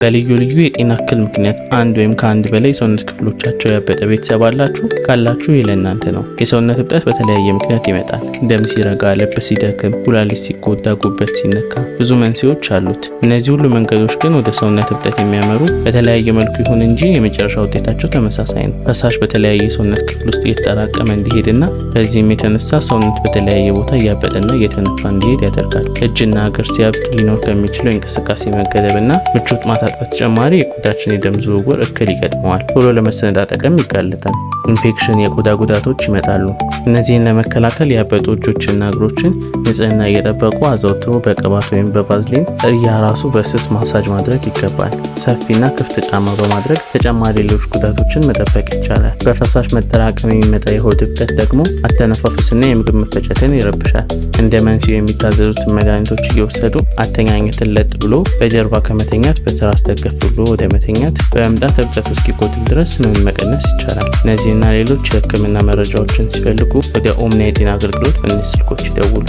በልዩ ልዩ የጤና እክል ምክንያት አንድ ወይም ከአንድ በላይ የሰውነት ክፍሎቻቸው ያበጠ ቤተሰብ አላችሁ? ካላችሁ ይህ ለእናንተ ነው። የሰውነት እብጠት በተለያየ ምክንያት ይመጣል። ደም ሲረጋ፣ ልብ ሲደክም፣ ኩላሊት ሲጎዳ፣ ጉበት ሲነካ ብዙ መንስኤዎች አሉት። እነዚህ ሁሉ መንገዶች ግን ወደ ሰውነት እብጠት የሚያመሩ በተለያየ መልኩ ይሁን እንጂ የመጨረሻ ውጤታቸው ተመሳሳይ ነው። ፈሳሽ በተለያየ የሰውነት ክፍል ውስጥ እየተጠራቀመ እንዲሄድና በዚህም የተነሳ ሰውነት በተለያየ ቦታ እያበጠና እየተነፋ እንዲሄድ ያደርጋል። እጅና እግር ሲያብጥ ሊኖር ከሚችለው የእንቅስቃሴ መገደብና ምቾት ማጣት በተጨማሪ የቆዳችን የደም ዝውውር እክል ይገጥመዋል። ቶሎ ለመሰነጣጠቅም ይጋለጣል። ኢንፌክሽን፣ የቆዳ ጉዳቶች ይመጣሉ። እነዚህን ለመከላከል ያበጡ እጆችና እግሮችን ንጽህና እየጠበቁ አዘውትሮ በቅባት ወይም በቫዝሊን እያራሱ በስስ ማሳጅ ማድረግ ይገባል። ሰፊና ክፍት ጫማ በማድረግ ተጨማሪ ሌሎች ጉዳቶችን መጠበቅ ይቻላል። በፈሳሽ መጠራቀም የሚመጣ የሆድ እብጠት ደግሞ አተነፋፈስና የምግብ መፈጨትን ይረብሻል። እንደ መንስኤው የሚታዘዙትን መድኃኒቶች እየወሰዱ አተኛኘትን ለጥ ብሎ በጀርባ ከመተኛት በትራስ ደገፍ ብሎ ወደ መተኛት በመምጣት እብጠቱ እስኪጎድል ድረስ ህመምን መቀነስ ይቻላል። እነዚህና ሌሎች የህክምና መረጃዎችን ሲፈልጉ ወደ ኦምና የጤና አገልግሎት በእነዚህ ስልኮች ይደውሉ።